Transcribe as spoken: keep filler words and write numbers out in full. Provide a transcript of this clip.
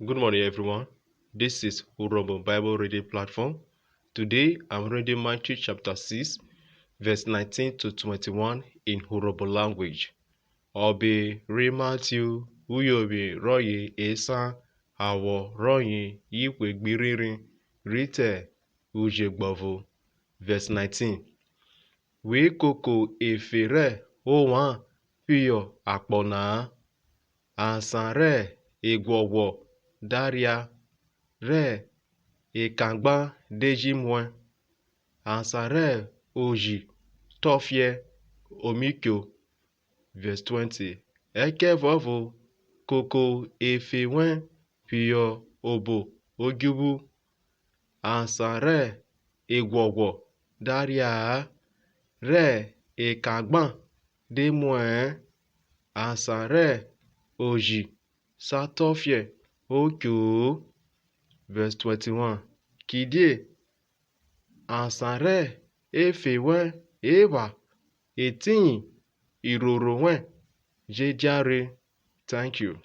Good morning, everyone. This is Urhobo Bible Reading Platform. Today, I'm reading Matthew chapter six, verse nineteen to twenty-one in Urhobo language. Ọbe ri Matthew, uyovwi rọye esan, awọ rọye ihwe gbi rhirin, rhi te uje gbọvo. Verse nineteen. We koko efe rẹ ovwan phiyọ akpọ na-a, asan rẹ eguọghwọ da ria, rẹ ekangban de ji muẹ, asan rẹ oji tọfiẹ o mi cho. Verse twenty. Ẹkẹvuọvo koko efe wẹn phiyọ obo odjuvwu, asan rẹ eguọghwọ da ria-a, rẹ ekangban de muẹ-ẹ, asan rẹ oji sa tọfiẹ o cho-o. Verse twenty-one. Kidie asan rẹ efe wẹn epha, etiyin iroro wẹn je dia rhe. Thank you.